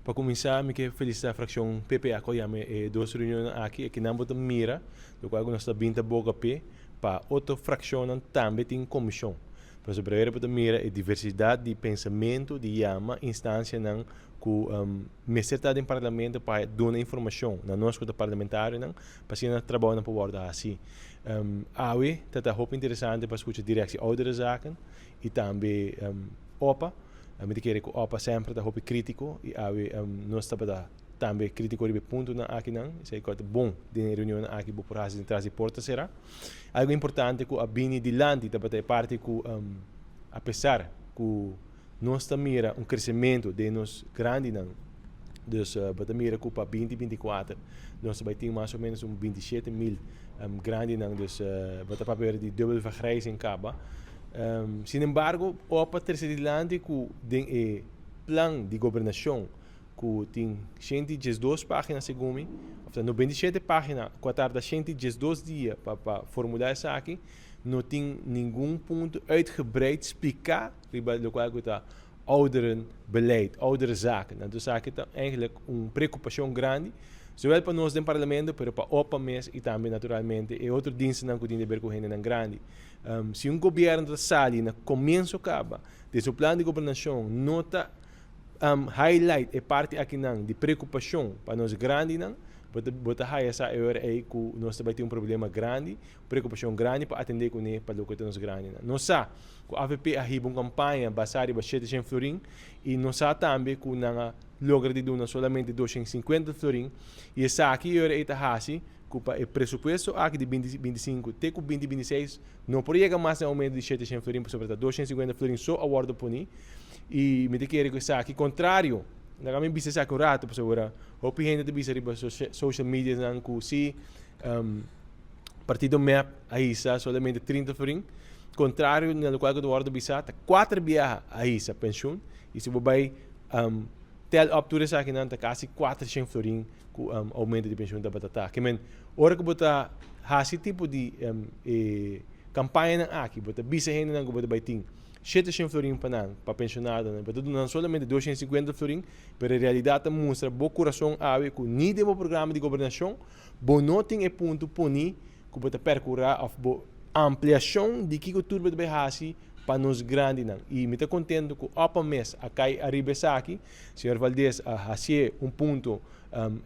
Pa kuminsá, mi ke felisitá frakshon PPA ku a yama e dos reunionnan aki. Akinan bo ta mira lokual ku nos ta bin ta boga p'e pa otro frakshonnan tambe tin komishon. Pasobra breve bo ta mira e diversidat di pensamentu di yama instansianan ku mester ta den parlamento pa duna informashon na nos ku ta parlamentarionan pa asina trabounan por wòrdu hasi. Awe ta ta hopi interesante pa skucha Directie Ouderenzaken i tambe opa. Mi ta kere ku opa semper ta hopi kritiko i awe nos tabata tambe kritiko riba e puntonan akinan. Esei ku a ta bon den e reunionnan aki bo por hasi tras di porta será. Algu importante ku a bini dilanti tabata e parti ku apesar ku nos ta mira un kresementu den nos grandinan, dus bo ta mira ku pa 2024 nos ta bai tin mas o menos un 27.000 grandinan, dus bo ta papia di dubbel vergrijzing kaba. Sin embargo, opa trese dilanti ku den e plan di gobernashon ku tin 112 página segun mi, òf ta 97 página ku a tarda 112 dia pa formulá esaki, no tin ningun punto uitgebreid spliká riba lokual ku ta ouderenbeleid, ouderenzaken. Anto esaki ta eigenlijk un preokupashon grandi, zowel pa nos den parlamento, pero pa opa mes i tambe naturalmente e otro dienstennan ku tin di ber ku hendenan grandi. Si un gobièrnu ta sali na komienso kaba di su plan di gobernashon no ta highlight e parti akinan di preokupashon pa nos grandinan, bo ta haya sa e ora ei ku nos ta bai tin un problema grandi, preokupashon grandi pa atendé kuné pa loke ta nos grandinan. Nos sa ku avp a hiba un kampaña basá riba 700 florin i nos sa tambe ku nan a logra di duna solamente 250 florin i esaki e ora ei ta hasi ku pa e presupuesto aki di 2025 te ku 2026 no por yega mas na e oumento di 700 florin pasobra ta 250 florin so a wòrdu poni i mi ta kere ku esaki kontrario laga mi bisa esaki un ratu pasobra hopi hende ta bisa riba social medianan ku si partido mep a hisa solamente 30 florin kontrario na lokual ku ta wòrdu bisa ta kuater biaha a hisa penshun i si bo bai tel op tur esakinan ta kasi 400 florin ku oumento di penshun tabata ta. Ke men, ora ku bo ta hasi tipo di e kampañanan aki, bo ta bisa hendenan ku bo ta bai tin 700 florin pa nan, pa penshonadonan, bo ta duna nan solamente 250 florin, pero e realidat ta mustra bo kurason awe ku ni den bo programa di gobernashon bo no tin e punto poni ku bo ta perkurá òf bo ampliashon di kiko tur bo ta bai hasi pa nos grandinan. I mi ta kontento ku opa mes a kai ariba esaki. Señor Valdez a hasié un punto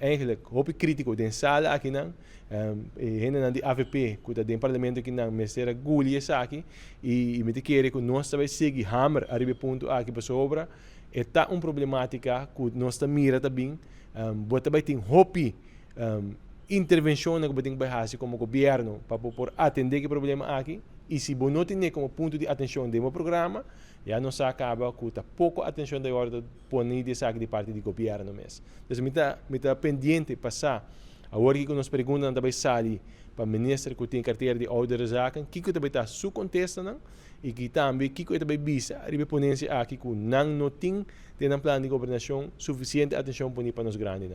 eigenlijk hopi krítiko den sala akinan. E hendenan di avp ku ta den parlamento akinan mester a guli esaki i mi ta kere ku nos ta bai sigui hamer ariba e punto aki pasobra e ta un problemátika ku nos ta mira ta bin. Bo ta bai tin hopi intervenshonnan ku bo tin ku bai hasi komo gobièrnu pa bo por atendé ku e problema aki i si bo no tene komo punto di atenshon den bo programa ya nos sa kaba ku ta poko atenshon ta wòrdu pone di esaki di parti di gobièrnu mes. Entonces mi ta pendiente pa sa awor kiko nos preguntanan ta bai sali pa minister ku tin kartera di ouderenzaken, kiko ta bai ta su kontestanan i ki tambe kiko e ta bai bisa riba e ponensia aki ku nan no tin den nan plan di gobernashon sufisiente atenshon pone pa nos grandinan.